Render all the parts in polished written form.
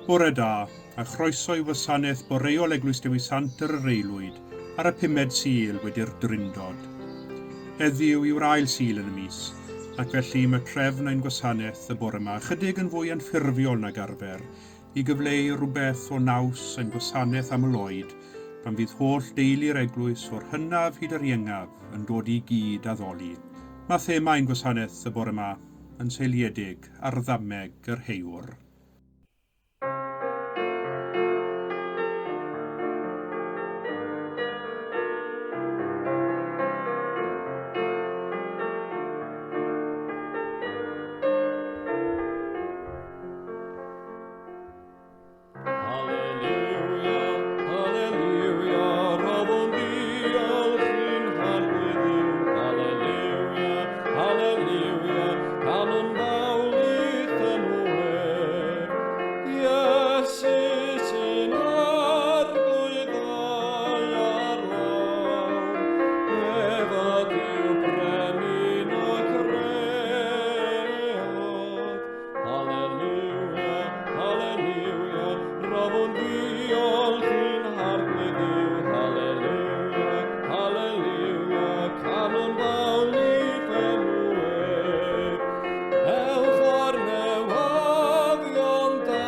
Bore da, a chroeso i wasanaeth boreol Eglwys Dewi Sant yr Aelwyd ar y pumed Sul wedi'r Drindod. Heddiw yw'r ail Sul yn y mis, ac felly mae trefn ein gwasanaeth y bore yma ychydig yn fwy anffurfiol nag arfer, i gyfleu rhywbeth o naws ein gwasanaeth aml oed pan fydd holl deulu'r eglwys o'r hynaf hyd yr iengaf yn dod i gyd addoli. Mae thema ein gwasanaeth y bore yma yn seiliedig ar ddameg yr heiwr. Hallelujah, hallelujah, rhoddwn ddiolch i'n Harglwydd Dduw. Hallelujah, hallelujah, canwn fawl i'th enw ef. Iesu sy'n Arglwydd ddaear lawr, ef ydyw brenin y cread. Hallelujah, hallelujah, rhoddwn ddiolch i'n Harglwydd Dduw. Hallelujah, hallelujah, canwn fawl i'th enw ef. Ewch â'r newyddion da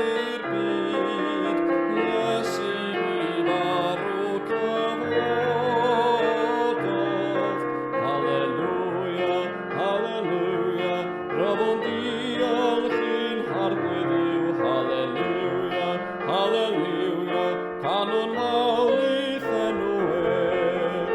i'r byd, Iesu fu farw cyfododd. Hallelujah, hallelujah, rhoddwn diolch i'n Harglwydd Dduw. Hallelujah, hallelujah, canwn fawl i'th enw ef.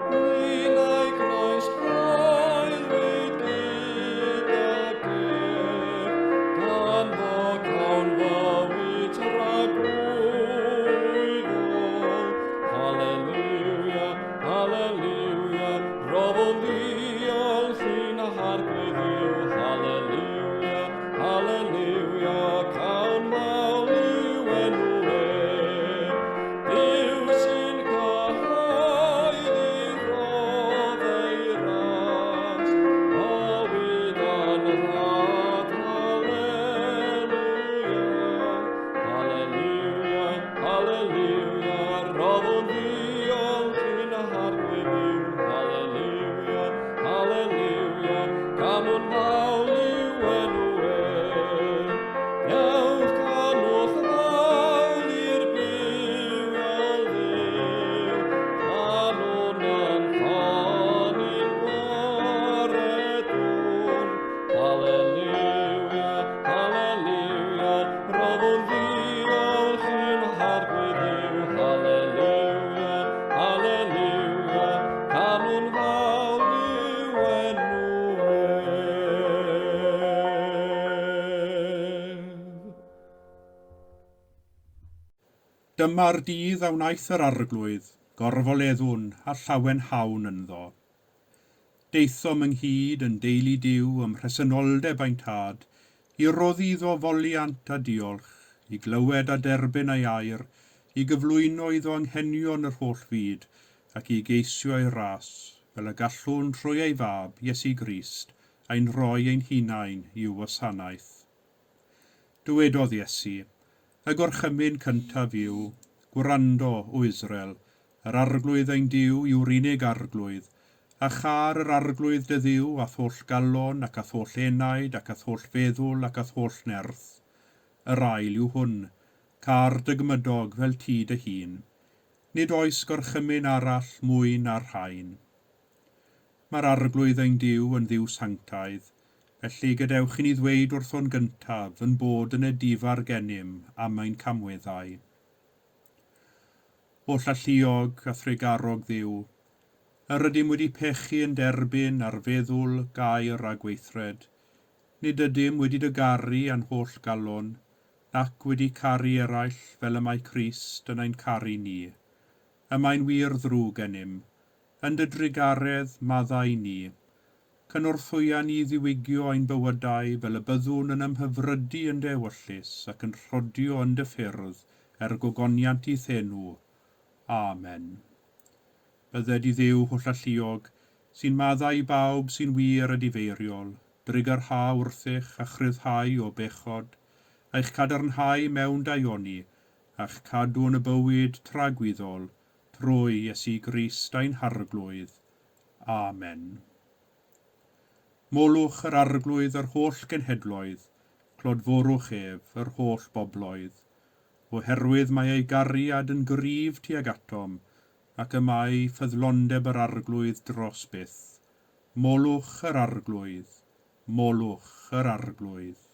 Ninnau croeshoeliwyd gydag ef, gan fo cawn fywyd tragwyddol. Hallelujah, hallelujah, rhoddwn ddiolch i'n Harglwydd Dduw. Hallelujah, hallelujah, cawn mawl i'w enw ef. Duw sy'n cyhoeddi rhodd ei ras, bywyd yn rhad, hallelujah, hallelujah, hallelujah, rhoddwn ddiolch i'n Harglwydd Dduw. Hallelujah, hallelujah, canwn fawl i'w enw ef. Ewch canwch fawl i'r byw ael Dduw, canwn yn ffon i'n gwaredwr. Hallelujah, hallelujah, rhoddwn ddiolch i'n Harglwydd Dduw. Hallelujah, hallelujah, canwn fawl i'w enw ef. Dyma'r dydd a wnaeth yr Arglwydd, gorfoleddwn a llawenhawn ynddo. Daethom ynghyd yn deulu Duw ym mhresenoldeb ein Tad, i roddi iddo foliant a diolch, i glywed a derbyn ei air, i gyflwyno iddo anghenion yr holl fyd, ac i geisio ei ras, fel y gallwn trwy ei Fab, Iesu Grist, ein rhoi ein hunain i'w wasanaeth. Dywedodd Iesu, Y gorchymyn cyntaf yw, Gwrando, O Israel, yr Arglwydd ein Duw yw'r unig Arglwydd, a châr yr Arglwydd dy Dduw a'th holl galon ac a'th holl enaid ac a'th holl feddwl ac a'th holl nerth. Yr ail yw hwn, Câr dy gymydog fel ti dy hun. Nid oes gorchymyn arall mwy na'r rhain. Mae'r Arglwydd ein Duw yn Dduw sanctaidd, felly gadewch i ni ddweud wrtho'n gyntaf yn bod yn edifar gennym am ein camweddau. Holl alluog a thrugarog Dduw, yr ydym wedi pechu yn derbyn ar feddwl, gair a gweithred. Nid ydym wedi dy garu â'n holl galon, nac wedi caru eraill fel y mae Crist yn ein caru ni. Y mae'n wir ddrwg gennym. Yn dy drugaredd, maddau ni. Cynorthwya ni ddiwygio ein bywydau fel y byddwn yn ymhyfrydu yn dy ewyllys ac yn rhodio yn dy ffyrdd er gogoniant i'th enw. Amen. Bydded i Dduw hollalluog, sy'n maddau i bawb sy'n wir edifeiriol, drugarhau wrthych a chryfhau o bechod, a'ch cadarnhau mewn daioni, a'ch cadw yn y bywyd tragwyddol, trwy Iesu Grist ein Harglwydd. Amen. Molwch yr Arglwydd yr holl genhedloedd, clodforwch ef, yr holl bobloedd. Oherwydd mae ei gariad yn gryf tuag atom, ac y mae ffyddlondeb yr Arglwydd dros byth. Molwch yr Arglwydd, molwch yr Arglwydd.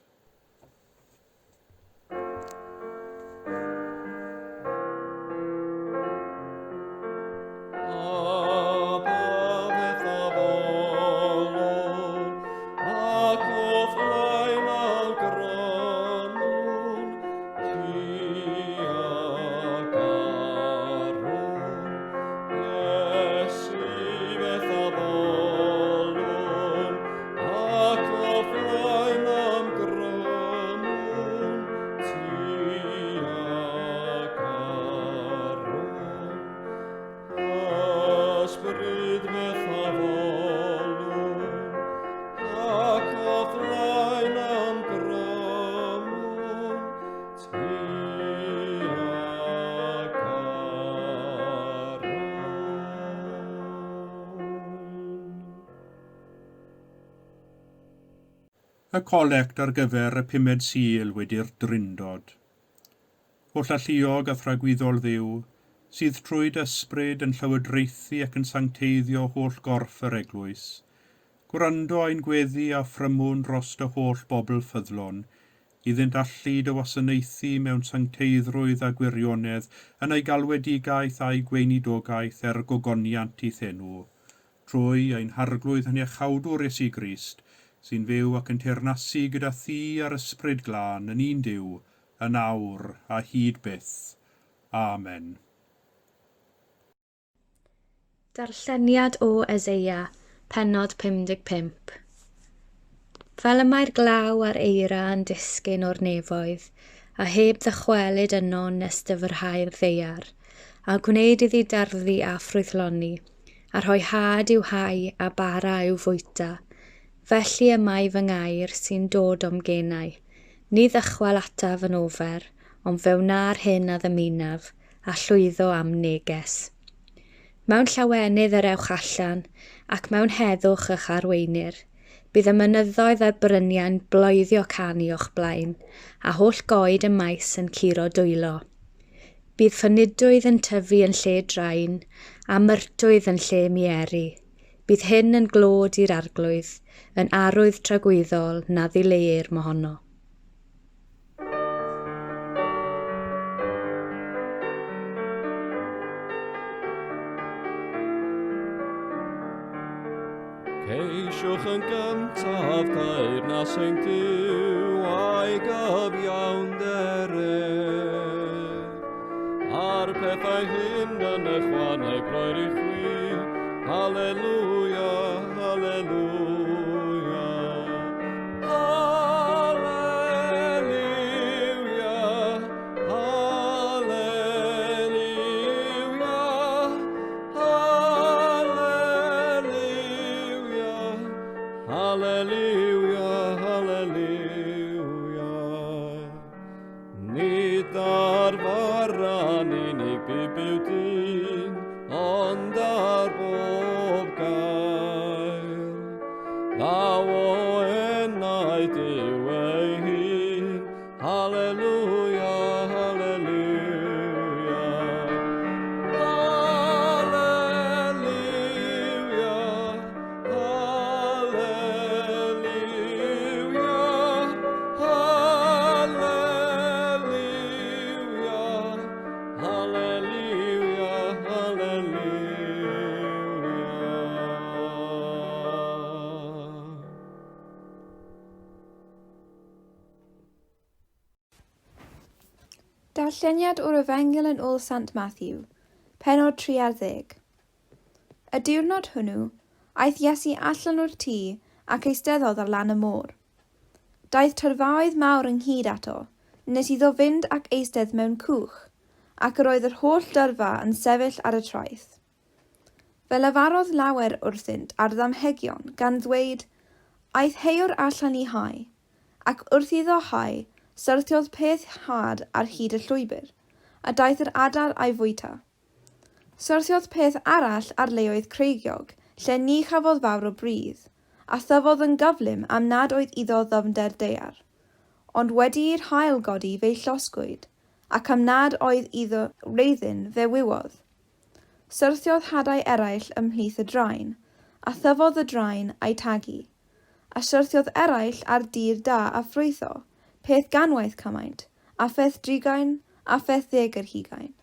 Y colect ar gyfer y pumed Sul wedi'r Drindod. Hollalluog a thragwyddol Dduw, sydd trwy dy Ysbryd yn llywodraethu ac yn sancteiddio holl gorff yr Eglwys, gwrando ein gweddi a phrymwn dros dy holl bobl ffyddlon, iddynt allu dy wasanaethu mewn sancteiddrwydd a gwirionedd yn eu galwedigaeth a'u gweinidogaeth er gogoniant i'th enw, trwy ein Harglwydd a'n Iachawdwr Iesu Grist, sy'n fyw ac yn teyrnasu gyda thi a'r Ysbryd Glân yn un Duw, yn awr a hyd byth. Amen. Darlleniad o Eseia, pennod 55. Fel y mae'r glaw a'r eira yn disgyn o'r nefoedd, a heb ddychwelyd yno nes dyfrhau'r ddaear, a gwneud iddi darddu a ffrwythloni, a rhoi had i'w hau a bara i'w fwyta, felly y mae fy ngair sy'n dod o'm genau. Ni ddychwel ataf yn ofer, ond fe wna'r hyn a ddymunaf, a llwyddo a'm neges. Mewn llawenydd yr ewch allan, ac mewn heddwch y'ch arweinir. Bydd y mynyddoedd a'r bryniau'n bloeddio canu o'ch blaen, a holl goed y maes yn curo dwylo. Bydd ffynidwydd yn tyfu yn lle drain, a myrtwydd yn lle mieri. Bydd hyn yn glod i'r Arglwydd, yn arwydd tragwyddol na ddileuir mohono. Ceisiwch yn gyntaf teyrnas ein Duw a'i gyfiawnder ef. A'r pethau hyn yn ychwaneg roer i chwi. Haleluia, haleluia. Haleluia, haleluia. Haleluia, haleluia, haleluia. Nid ar fara'n unig bu byw dyn, ond ar bob gair. Ddaw o enau Duw ei hun, Haleluia, haleluia. Haleluia, haleluia, haleluia, haleluia, haleluia. Darlleniad o'r Efengyl yn ôl Sant Mathew, pennod 13. Y diwrnod hwnnw, aeth Iesu allan o'r tŷ ac eisteddodd ar lan y môr. Daeth tyrfaoedd mawr ynghyd ato, nes iddo fynd ac eistedd mewn cwch, ac yr oedd yr holl dyrfa yn sefyll ar y traeth. Fe lefarodd lawer wrthynt ar ddamhegion, gan ddweud, Aeth heuwr allan i hau, ac wrth iddo hau, Syrthiodd peth had ar hyd y llwybr, a daeth yr adar a'i fwyta. Syrthiodd peth arall ar leoedd creigiog, lle ni chafodd fawr o bridd, a thyfodd yn gyflym am nad oedd iddo ddyfnder daear. Ond wedi i'r haul godi fe'i llosgwyd, ac am nad oedd iddo wreiddyn fe wywodd. Syrthiodd hadau eraill ymhlith y drain, a thyfodd y drain a'u tagu. A syrthiodd eraill ar dir da a ffrwytho, peth ganwaith cymaint, a pheth drigain, a pheth ddeg yr hugain.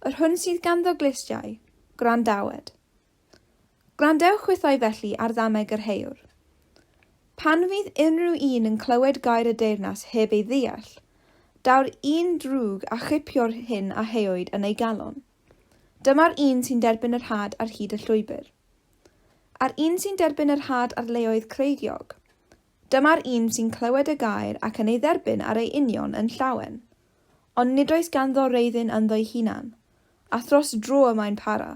Yr hwn sydd ganddo glustiau, gwrandawed. Gwrandewch chwithau felly ar ddameg yr heiwr. Pan fydd unrhyw un yn clywed gair y deyrnas heb ei ddeall, daw'r un drwg a chipio'r hyn a heuwyd yn ei galon. Dyma'r un sy'n derbyn yr had ar hyd y llwybr. A'r un sy'n derbyn yr had ar leoedd creigiog. Dyma'r un sy'n clywed y gair ac yn ei dderbyn ar ei union yn llawen. Ond nid oes ganddo wreiddyn ynddo'i hunan, a thros dro y mae'n para.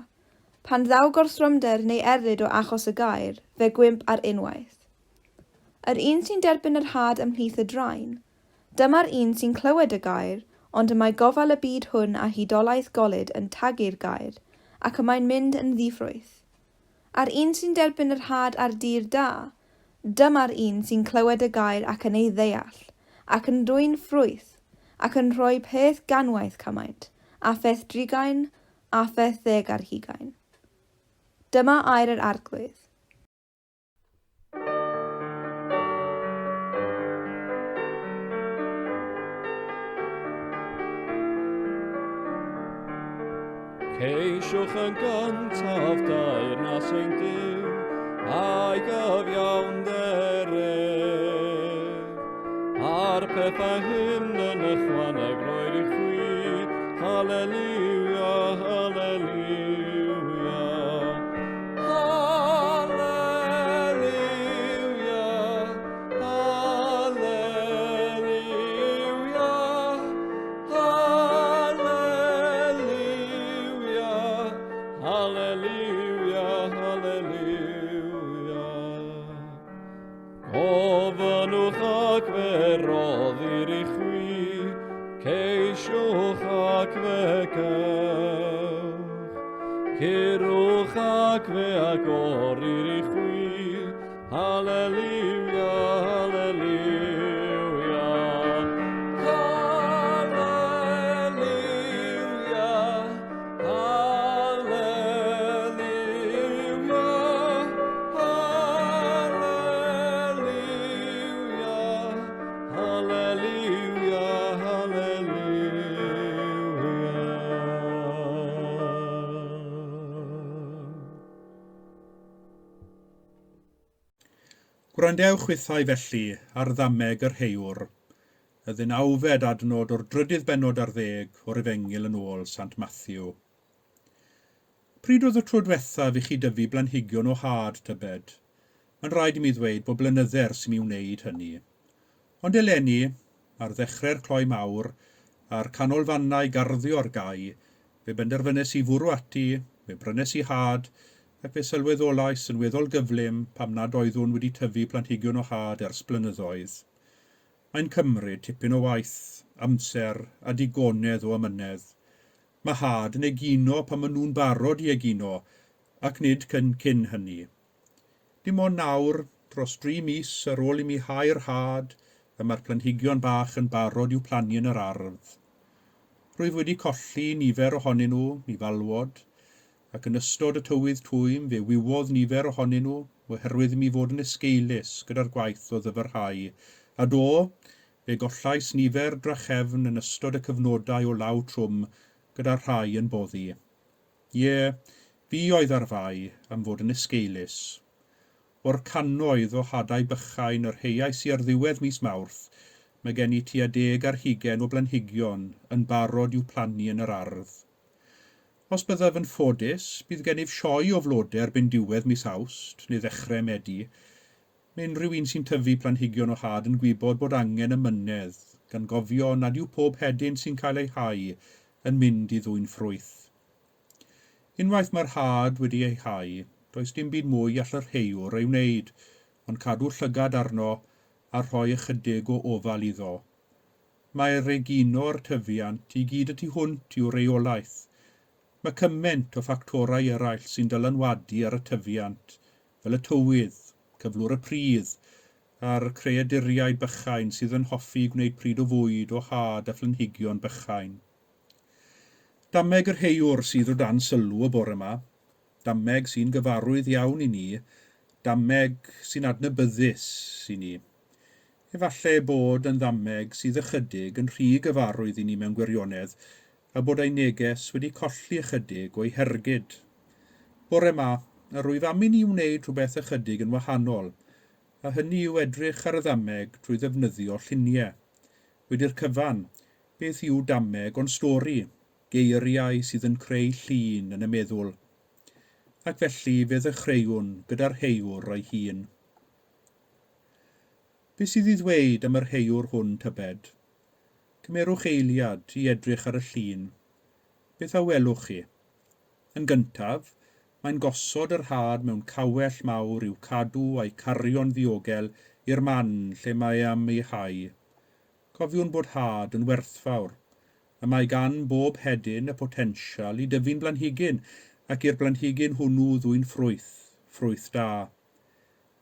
Pan ddaw gorthrymder neu erlid o achos y gair, fe gwymp ar unwaith. Yr un sy'n derbyn yr had ymhlith y drain, dyma'r un sy'n clywed y gair, ond y mae gofal y byd hwn a hudolaeth golud yn tagu'r gair, ac y mae'n mynd yn ddi-ffrwyth. A'r un sy'n derbyn yr had ar dir da, dyma'r un sy'n clywed y gair ac yn ei ddeall, ac yn dwyn ffrwyth, ac yn rhoi peth ganwaith cymaint, a pheth drigain, a pheth ddeg ar hugain. Dyma air yr Arglwydd. Ceisiwch yn gyntaf deyrnas ein Duw, a'i gyfiawnder ef. A'r pethau hyn yn ychwaneg roed i chwi, Haleluia, haleluia. Haleluia, haleluia, haleluia, haleluia, haleluia. Gofynnwch ac fe roddir i chwi, ceisiwch ac fe gewch. Curwch ac fe agorir i chwi, Haleluia, haleluia. Haleluia, haleluia, haleluia, haleluia, haleluia. Gwrandewch chwithau felly ar ddameg yr heiwr, y ddeunawfed adnod o'r drydydd bennod ar ddeg o'r Efengyl yn ôl Sant Mathew. Pryd oedd y tro dwethaf i chi dyfu blanhigion o had, tybed? Mae'n rhaid i mi ddweud bod blynydde ers i mi wneud hynny. Ond eleni, ar ddechrau'r cloi mawr, a'r canolfannau garddio ar gau, fe benderfynes i fwrw ati, fe brynes i had, ac fe sylweddolais yn weddol gyflym pam nad oeddwn wedi tyfu planhigion o had ers blynyddoedd. Mae'n cymryd tipyn o waith, amser a digonedd o amynedd. Mae had yn egino pan maen nhw'n barod i egino, ac nid cyn cyn hynny. Dim ond nawr, dros dri mis ar ôl i mi hau'r had, y mae'r planhigion bach yn barod i'w plannu yn yr ardd. Rwyf wedi colli nifer ohonyn nhw i falwod, ac yn ystod y tywydd twym fe wywodd nifer ohonyn nhw oherwydd i mi fod yn esgeulus gyda'r gwaith o ddyfrhau, a do, fe gollais nifer drachefn yn ystod y cyfnodau o law trwm gyda rhai yn boddi. Ie, fi oedd ar fai am fod yn esgeulus. O'r cannoedd o hadau bychain yr heuais i ar ddiwedd mis Mawrth, mae gen i tua deg ar hugain o blanhigion yn barod i'w plannu yn yr ardd. Os byddaf yn ffodus, bydd gennyf sioe o flodau erbyn diwedd mis Awst neu ddechrau Medi. Mae unrhyw un sy'n tyfu planhigion o had yn gwybod bod angen amynedd, gan gofio nad yw pob hedyn sy'n cael ei hau yn mynd i ddwyn ffrwyth. Unwaith mae'r had wedi ei hau, does dim byd mwy all yr heiwr ei wneud ond cadw llygad arno a rhoi ychydig o ofal iddo. Mae'r egino'r tyfiant i gyd y tu hwnt i'w reolaeth. Mae cymaint o ffactorau eraill sy'n dylanwadu ar y tyfiant, fel y tywydd, cyflwr y pridd, a'r creaduriaid bychain sydd yn hoffi gwneud pryd o fwyd o had a phlanhigion bychain. Dameg yr heiwr sydd o dan sylw y bore yma. Dameg sy'n gyfarwydd iawn i ni, dameg sy'n adnabyddus i ni. Efallai bod yn ddameg sydd ychydig yn rhy gyfarwydd i ni mewn gwirionedd, a bod ei neges wedi colli ychydig o'i hergyd. Bore 'ma, yr wyf am i ni wneud rhywbeth ychydig yn wahanol, a hynny yw edrych ar y ddameg trwy ddefnyddio lluniau. Wedi'r cyfan, beth yw dameg ond stori, geiriau sydd yn creu llun yn y meddwl. Ac felly fe ddechreuwn gyda'r heiwr ei hun. Be sydd i ddweud am yr heiwr hwn tybed? Cymerwch eiliad i edrych ar y llun. Beth a welwch chi? Yn gyntaf, mae'n gosod yr had mewn cawell mawr i'w cadw a'i cario'n ddiogel i'r man lle mae am ei hau. Cofiwn bod had yn werthfawr. Y mae gan bob hedyn y potensial i dyfu'n blanhigyn ac i'r blanhigyn hwnnw ddwyn ffrwyth, ffrwyth da.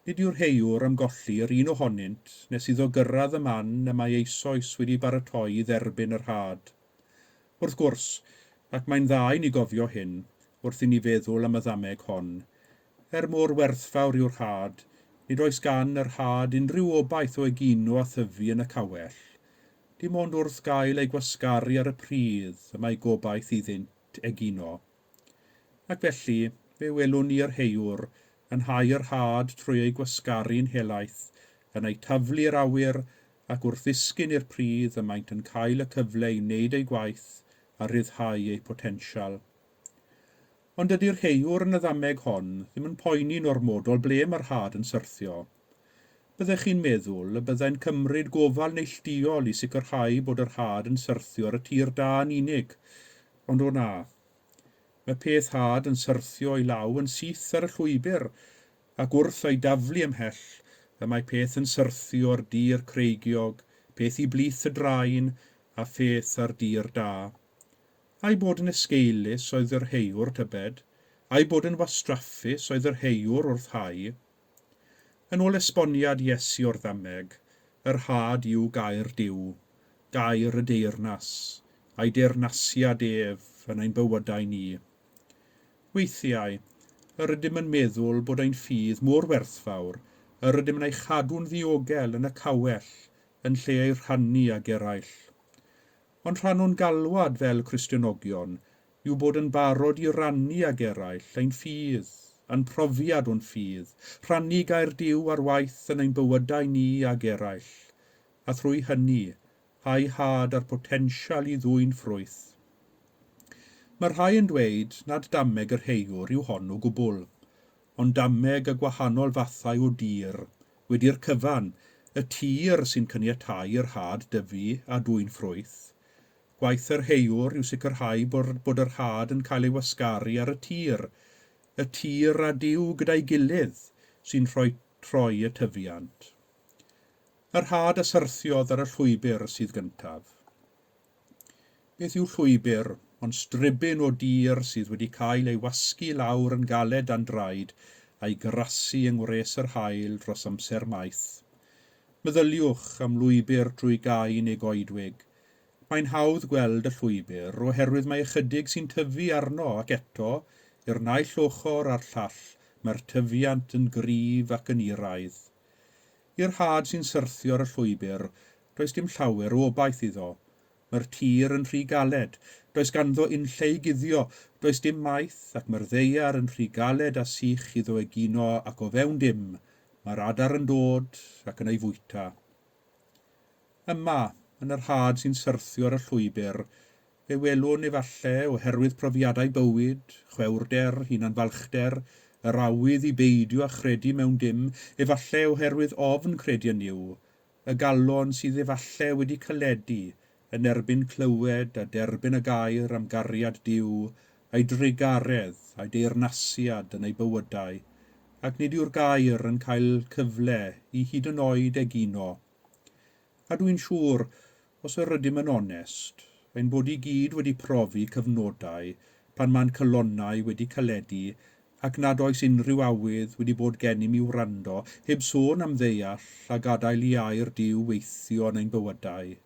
Nid yw'r heiwr am golli yr un ohonynt nes iddo gyrraedd y man y mae eisoes wedi baratoi i dderbyn yr had. Wrth gwrs, ac mae'n dda i ni gofio hyn wrth i ni feddwl am y ddameg hon, er mor werthfawr yw'r had, nid oes gan yr had unrhyw obaith o egino a thyfu yn y cawell. Dim ond wrth gael eu gwasgaru ar y pridd y mae gobaith iddynt egino. Ac felly, fe welwn ni yr heiwr yn hau yr had trwy ei gwasgaru'n helaeth, yn eu taflu i'r awyr, ac wrth ddisgyn i'r pridd y maent yn cael y cyfle i wneud eu gwaith a rhyddhau eu potensial. Ond dydy'r heiwr yn y ddameg hon ddim yn poeni'n ormodol ble mae'r had yn syrthio. Byddech chi'n meddwl y byddai'n cymryd gofal neilltuol i sicrhau bod yr had yn syrthio ar y tir da yn unig, ond o na. Mae peth had yn syrthio i law yn syth ar y llwybr, ac wrth ei daflu ymhell, y mae peth yn syrthio ar dir creigiog, peth i blith y drain, a pheth ar dir da. Ai bod yn esgeulus oedd yr heiwr, tybed? Ai bod yn wastraffus oedd yr heiwr wrth hau? Yn ôl esboniad Iesu o'r ddameg, yr had yw gair Duw, gair y deyrnas, a'i deyrnasiad ef yn ein bywydau ni. Weithiau, yr ydym yn meddwl bod ein ffydd mor werthfawr, yr ydym yn ei chadw'n ddiogel yn y cawell yn lle ei rhannu ag eraill. Ond rhan o'n galwad fel Cristionogion yw bod yn barod i rannu ag eraill ein ffydd, a'n profiad o'n ffydd, rhannu gair Duw ar waith yn ein bywydau ni ag eraill, a thrwy hynny, hau had a'r potensial i ddwyn ffrwyth. Mae rhai yn dweud nad dameg yr heiwr yw hon o gwbl, ond dameg y gwahanol fathau o dir, wedi'r cyfan, y tir sy'n caniatáu i'r had dyfu a dwyn ffrwyth. Gwaith yr heiwr yw sicrhau bod, bod yr had yn cael ei wasgaru ar y tir, y tir a Duw gyda'i gilydd sy'n rhoi troi y tyfiant. Yr had a syrthiodd ar y llwybr sydd gyntaf. Beth yw llwybr, ond stribyn o dir sydd wedi cael ei wasgu lawr yn galed dan draed a'i grasu yng ngwres yr haul dros amser maith? Meddyliwch am lwybr drwy gae neu goedwig. Mae'n hawdd gweld y llwybr oherwydd mae ychydig sy'n tyfu arno ac eto, i'r naill ochr a'r llall, mae'r tyfiant yn gryf ac yn iraidd. I'r had sy'n syrthio ar y llwybr, does dim llawer o obaith iddo. Mae'r tir yn rhy galed, does ganddo unlle i guddio, does dim maeth ac mae'r ddaear yn rhy galed a sych iddo egino ac o fewn dim, mae'r adar yn dod ac yn ei fwyta. Yma, yn yr had sy'n syrthio ar y llwybr, fe welwn efallai, oherwydd profiadau bywyd, chwewrder, hunanfalchder, yr awydd i beidio â chredu mewn dim, efallai oherwydd ofn credu yn Nuw, y galon sydd efallai wedi caledu yn erbyn clywed a derbyn y gair am gariad Duw, a'i drugaredd, a'i deyrnasiad yn eu bywydau, ac nid yw'r gair yn cael cyfle i hyd yn oed egino. A dw i'n siŵr, Os yr ydym yn onest, ein bod i gyd wedi profi cyfnodau pan mae'n calonnau wedi caledu ac nad oes unrhyw awydd wedi bod gennym i wrando, heb sôn am ddeall a gadael i air Duw weithio yn ein bywydau.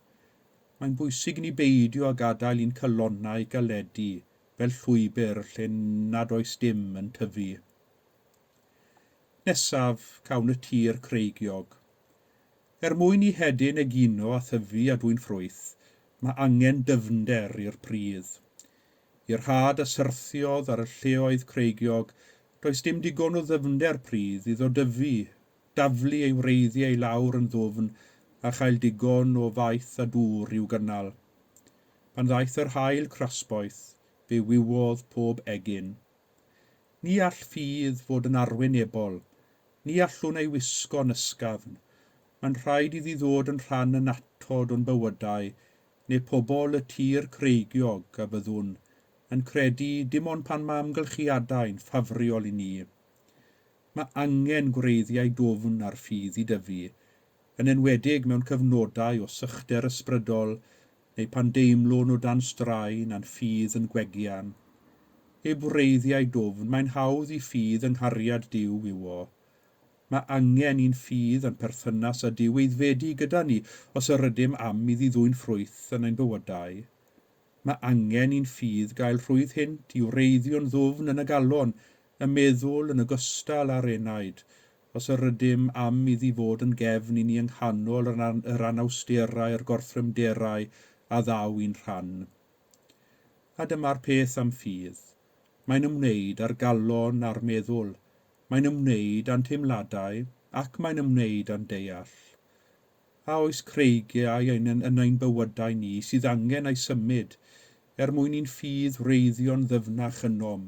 Mae'n bwysig i ni beidio â gadael i'n calonnau galedu fel llwybr lle nad oes dim yn tyfu. Nesaf, cawn y tir creigiog. Er mwyn i hedyn egino a thyfu a dwyn ffrwyth, mae angen dyfnder i'r pridd. I'r had a syrthiodd ar y lleoedd creigiog, does dim digon o ddyfnder pridd iddo dyfu, daflu ei wreiddiau i lawr yn ddwfn a chael digon o faeth a dŵr i'w gynnal. Pan ddaeth yr haul crasboeth, fe wywodd pob egin. Ni all ffydd fod yn arwynebol. Ni allwn ei wisgo'n ysgafn. Mae'n rhaid iddi ddod yn rhan annatod o'n bywydau, neu pobl y tir creigiog a fyddwn yn credu dim ond pan mae amgylchiadau'n ffafriol i ni. Mae angen gwreiddiau dwfn ar ffydd i dyfu, yn enwedig mewn cyfnodau o sychder ysbrydol neu pan deimlwn o dan straen a'n ffydd yn gwegian. Heb wreiddiau dwfn, mae'n hawdd i ffydd yng nghariad Duw wywo. Mae angen i'n ffydd a'n perthynas â Duw aeddfedu gyda ni os yr ydym am iddi ddwyn ffrwyth yn ein bywydau. Mae angen i'n ffydd gael rhwydd hynt i wreiddio'n ddwfn yn y galon, y meddwl yn ogystal â'r enaid, os yr ydym am iddi fod yn gefn i ni yng nghanol yr anawsterau a'r gorthrymderau a ddaw i'n rhan. A dyma'r peth am ffydd. Mae'n ymwneud â'r galon a'r meddwl. Mae'n ymwneud â'n teimladau ac mae'n ymwneud â'n deall. A oes creigiau yn, yn ein bywydau ni sydd angen eu symud er mwyn i'n ffydd wreiddio'n ddyfnach ynom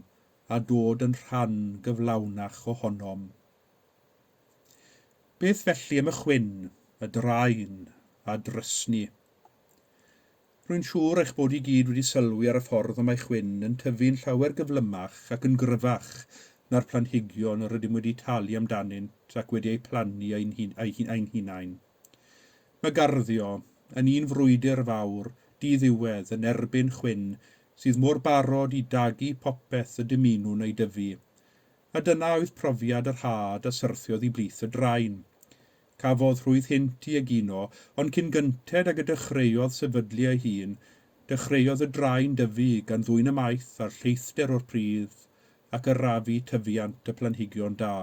a dod yn rhan gyflawnach ohonom? Beth felly am y chwyn, y draen a drysni? Rwy'n siŵr eich bod i gyd wedi sylwi ar y ffordd y mae chwyn yn tyfu'n llawer gyflymach ac yn gryfach na'r planhigion yr ydym wedi talu amdanynt ac wedi eu plannu ein, hun, ein hunain. Mae garddio yn un frwydr fawr, di-ddiwedd, yn erbyn chwyn sydd mor barod i dagu popeth y dymunwn ei dyfu. A dyna oedd profiad yr had a syrthiodd i blith y draen. Cafodd rhwydd hynt i egino, ond cyn gynted ag y dechreuodd sefydlu ei hun, dechreuodd y draen dyfu gan ddwyn ymaith a'r lleithder o'r pridd ac arafu tyfiant y planhigion da.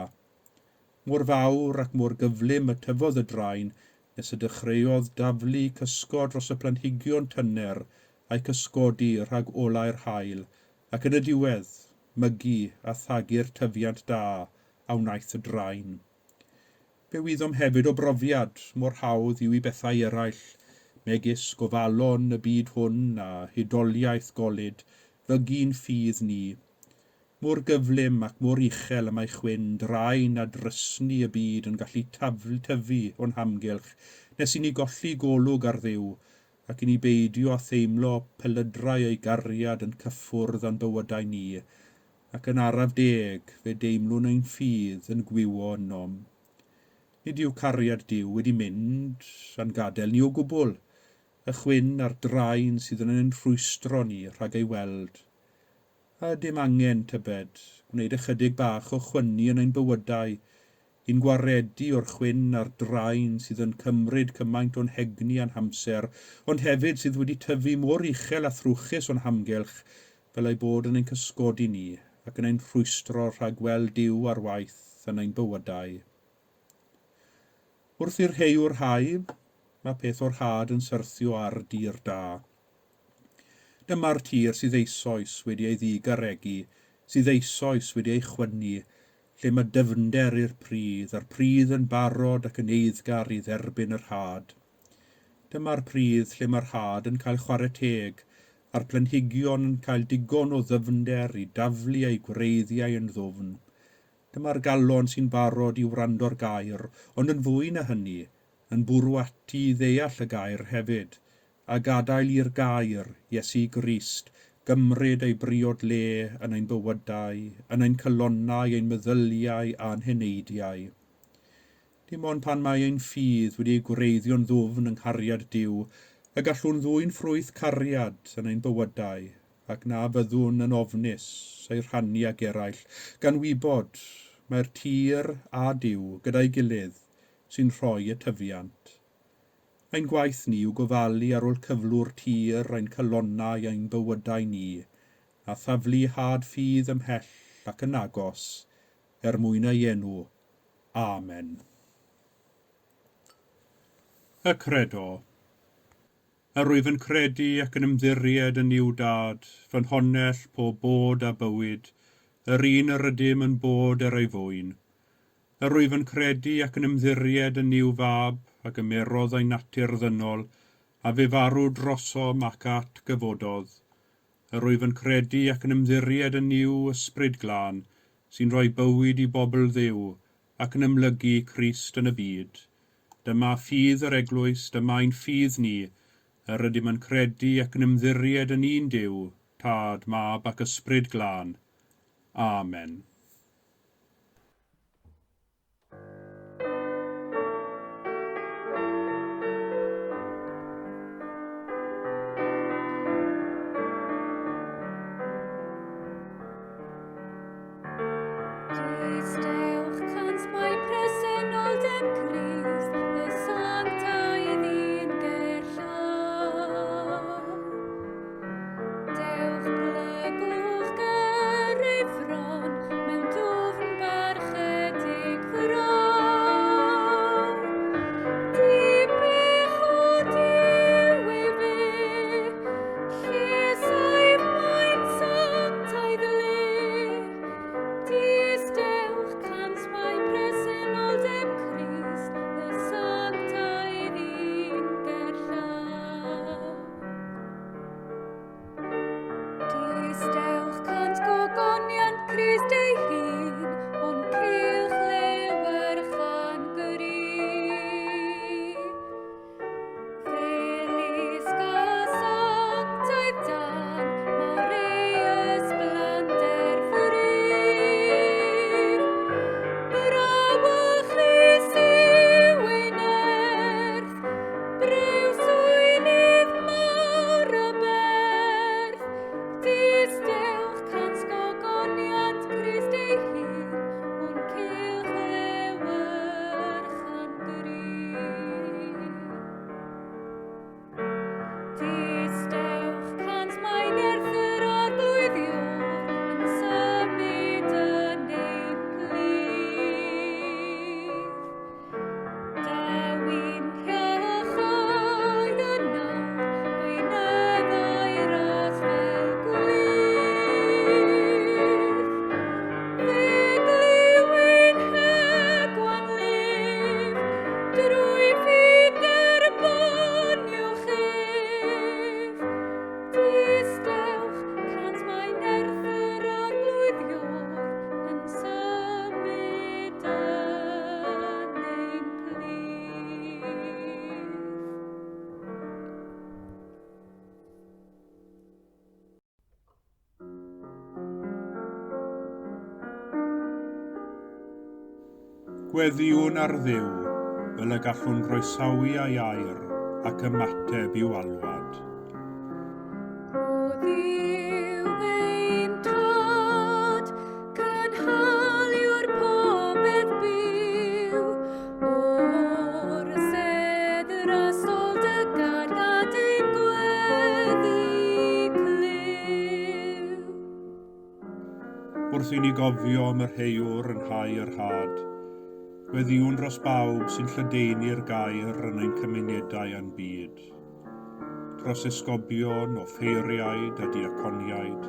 Mor fawr ac mor gyflym y tyfodd y draen nes y dechreuodd daflu cysgod dros y planhigion tyner a'u cysgodi rhag olau'r haul, ac yn y diwedd, mygu a thagu'r tyfiant da a wnaeth y draen. Fe wyddom hefyd o brofiad mor hawdd yw i bethau eraill, megis gofalon y byd hwn a hudoliaeth golud, fygu'n ffydd ni. Mor gyflym ac mor uchel y mae chwyn, draen a drysni y byd yn gallu taflu tyfu o'n hamgylch, nes i ni golli golwg ar Dduw, ac i ni beidio â theimlo pelydrau ei gariad yn cyffwrdd â'n bywydau ni, ac yn araf deg fe deimlwn ein ffydd yn gwywo ynom. Nid yw cariad Duw wedi mynd a'n gadael ni o gwbl, y chwyn a'r draen sydd yn ein rhwystro ni rhag ei weld. A ydym angen, tybed, gwneud ychydig bach o chwynnu yn ein bywydau, i'n gwaredu o'r chwyn a'r draen sydd yn cymryd cymaint o'n hegni a'n hamser, ond hefyd sydd wedi tyfu mor uchel a thrwchus o'n hamgylch fel ei bod yn ein cysgodi ni ac yn ein rhwystro rhag gweld Duw ar waith yn ein bywydau. Wrth i'r heuwr hau, mae peth o'r had yn syrthio ar dir da. Dyma'r tir sydd eisoes wedi ei ddigarregu, sydd eisoes wedi ei chwynnu, lle mae dyfnder i'r pridd, a'r pridd yn barod ac yn eiddgar i dderbyn yr had. Dyma'r pridd lle mae'r had yn cael chwarae teg, a'r planhigion yn cael digon o ddyfnder i daflu eu gwreiddiau yn ddwfn. Dyma'r galon sy'n barod i wrando'r gair, ond yn fwy na hynny, yn bwrw ati i ddeall y gair hefyd, a gadael i'r gair, Iesu Grist, gymryd ei briod le yn ein bywydau, yn ein calonnau, ein meddyliau a'n heneidiau. Dim ond pan mae ein ffydd wedi ei gwreiddio'n ddwfn yng nghariad Duw Y gallwn ddwyn ffrwyth cariad yn ein bywydau ac na fyddwn yn ofnus ei rhannu ag eraill, gan wybod mai'r tir a Duw gyda'i gilydd sy'n rhoi y tyfiant. Ein gwaith ni yw gofalu ar ôl cyflwr tir ein calonnau a'n bywydau ni, a thaflu had ffydd ymhell ac yn agos, er mwyn ei enw. Amen. Y Credo. Yr wyf yn credu ac yn ymddiried yn Nuw Dad, ffynhonnell pob bod a bywyd, yr un yr ydym yn bod er ei fwyn. Yr wyf yn credu ac yn ymddiried yn Nuw Fab, a gymerodd ei natur ddynol, a fe farw drosom ac atgyfododd. Yr wyf yn credu ac yn ymddiried yn Nuw Ysbryd Glân, sy'n rhoi bywyd i bobl Dduw, ac yn amlygu Crist yn y byd. Dyma ffydd yr Eglwys, dyma ein ffydd ni. Yr ydym yn credu ac yn ymddiried yn un Duw, Tad, Mab ac Ysbryd Glân. Amen. Distewch cant mae presenoldeb Crist, y sanctaidd un gerllaw. Dewch plygwch ger ei fron mewn dwfn barchedig fraw. Dibych o Duw efe, Lle saif mae'n sanctaidd le, Distewch cant mae presenoldeb Crist, y sanctaidd un gerllaw. Distewch cant gogoniant Crist ei hun, o'n cylch lewyrch a'n gry. Crist ei hun, o'n cylch lewyrch a'n gry. Distewch cant mae nerth yr arglwydd Iôr yn symud yn ein plith. Daw i'n hiachau yn awr, gweinyddau ras fel gwlith. Fe glywyn hegwan lif, drwy ffydd derbyniwch ef. Distewch, cant mae nerth yr arglwydd Iôr yn symud yn ein plith. Gweddïwn ar Dduw, fel y gallwn groesawu ei air ac ymateb i'w alwad. O Dduw ein Tad, cynhaliwr popeth byw, o'r sedd rasol dy gariad ein gweddi clyw. Wrth i ni gofio am yr heiwr yn hau yr had, gweddïwn dros bawb sy'n lledaenu'r gair yn ein cymunedau a'n byd. Dros esgobion, offeiriaid a diaconiaid,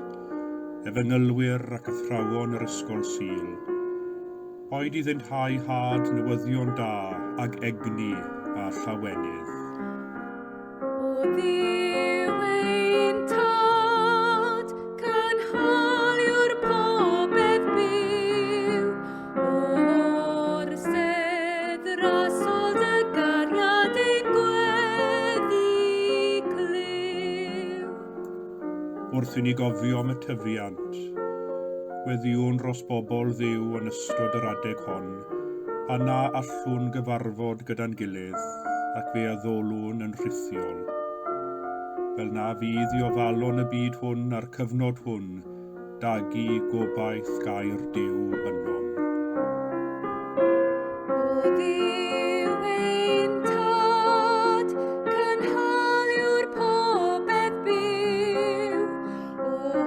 efengylwyr ac athrawon yr ysgol Sul. Boed iddynt hau had newyddion da ag egni a llawenydd. O Dduw ein Tad, cynhaliwr popeth byw, o'r sedd rasol dy gariad ein gweddi clyw. Wrth i ni gofio am y tyfiant, gweddïwn dros bobl Dduw yn ystod yr adeg hon, pan na allwn gyfarfod gyda'n gilydd, ac fe addolwn yn rhithiol. Fel na fydd i ofalon y byd hwn a'r cyfnod hwn, dagu gobaith gair Duw ynom. O Dduw ein Tad, cynhaliwr popeth byw,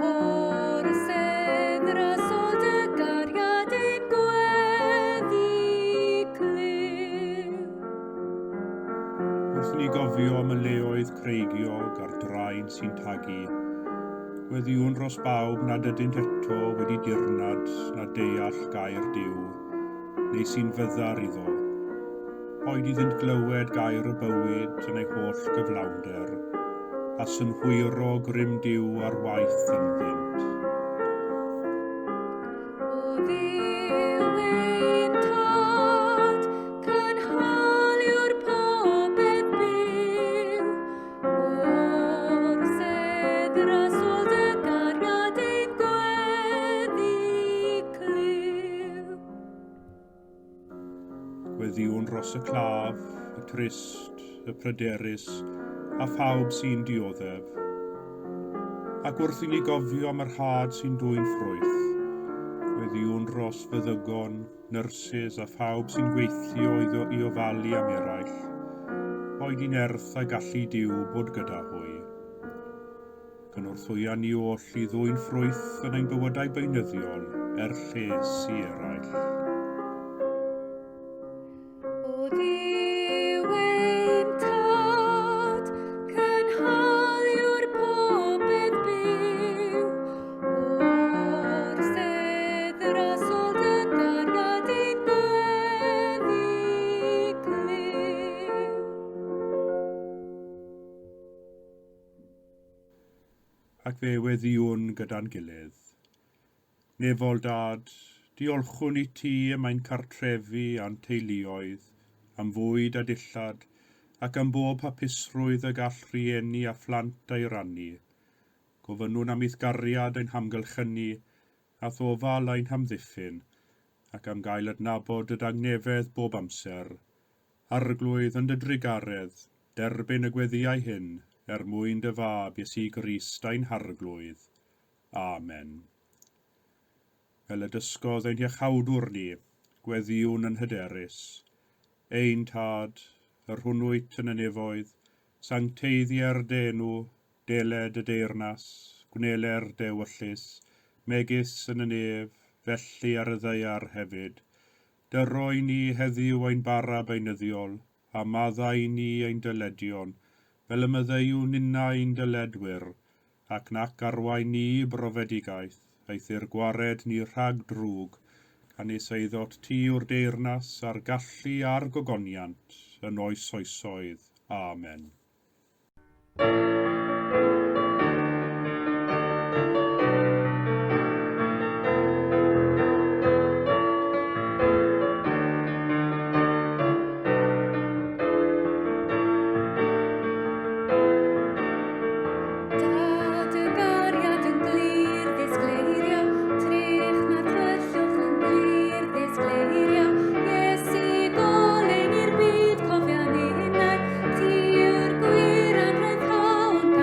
o'r sedd rasol dy gariad ein gweddi clyw. Wrth i ni gofio am y leoedd creigiog a'r draen sy'n tagu, gweddïwn dros bawb nad ydynt eto wedi dirnad na deall gair Duw, neu sy'n fyddar iddo. Boed iddynt glywed gair y bywyd yn ei holl gyflawnder, a synhwyro grym Duw ar waith ynddynt. O Dduw ein Tad, cynhaliwr popeth byw, o'r sedd rasol dy gariad ein gweddi clyw. Gweddïwn dros y claf, y trist, y pryderus, a phawb sy'n dioddef. Ac wrth i ni gofio am yr had sy'n dwyn ffrwyth, gweddïwn dros feddygon, nyrsys a phawb sy'n gweithio iddo i ofalu am eraill, boed i nerth a gallu Duw bod gyda hwy. Cynorthwya ni oll i ddwyn ffrwyth yn ein bywydau beunyddiol er lles i eraill. O Dduw ein Tad, cynhaliwr popeth byw, o'r sedd rasol dy gariad ein gweddi clyw. Ac fe weddïwn gyda'n gilydd. Nefol Dad, diolchwn i ti am ein cartrefi a'n teuluoedd, am fwyd a dillad, ac am bob hapusrwydd y gall rhieni a phlant ei rannu. Gofynnwn am i'th gariad ein hamgylchynu, a'th ofal ein hamddiffyn, ac am gael adnabod dy dangnefedd bob amser. Arglwydd yn dy drugaredd, derbyn y gweddïau hyn, er mwyn dy fab Iesu Grist ein Harglwydd. Amen. Fel y dysgodd ein Hiachawdwr ni, gweddïwn yn hyderus. Ein Tad, yr hwn wyt yn y nefoedd, sancteiddier dy enw, deled y deyrnas, gwneler dy ewyllys, megis yn y nef, felly ar y ddaear hefyd. Dyro i ni heddiw ein bara beunyddiol, a maddau i ni ein dyledion, fel y maddeuwn ninnau ein dyledwyr, ac nac arwain ni i brofedigaeth, eithr gwared ni rhag drwg, canys eiddot ti yw'r deyrnas a'r gallu a'r gogoniant yn oes oesoedd. Amen. Da dy gariad yn glir ddisgleirio, trych na thyllwch yn glir ddisgleirio. Iesu goleuni'r byd, cofia ninnau, ti yw'r gwir anrhaith hawn.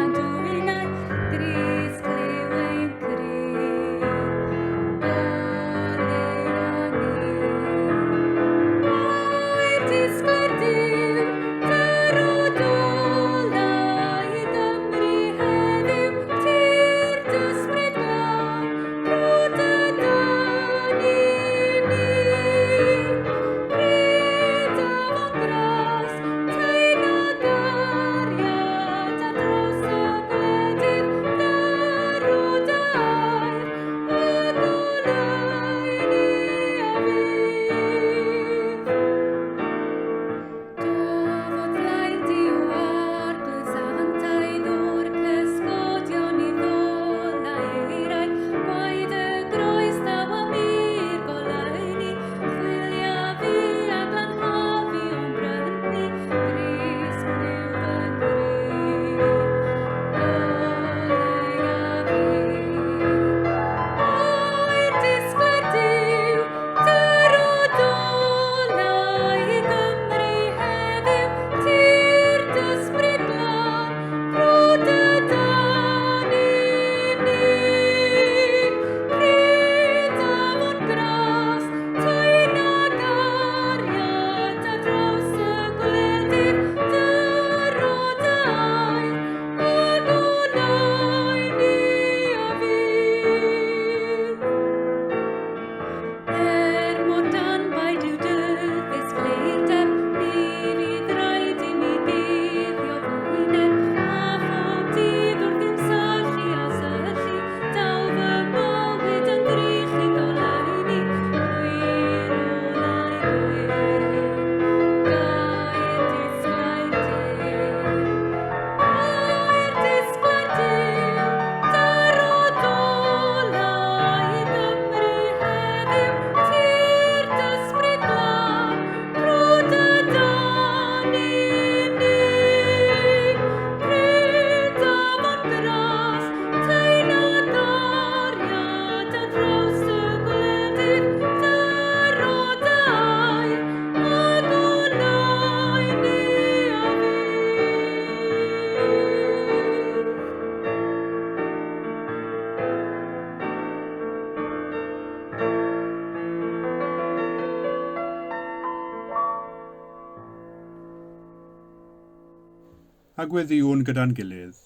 A gweddïwn gyda'n gilydd.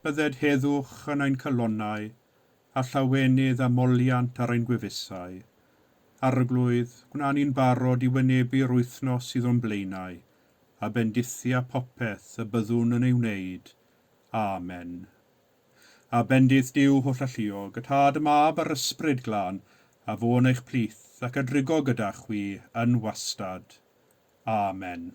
Bydded heddwch yn ein calonnau, a llawenydd a moliant ar ein gwefusau. Arglwydd, gwna ni'n barod i wynebu'r wythnos sydd o'n blaenau, a bendithia popeth y byddwn yn ei wneud. Amen. A bendith Duw hollalluog, y Tad, y Mab a'r Ysbryd Glân, a fo yn eich plith ac a drigo gyda chwi yn wastad. Amen.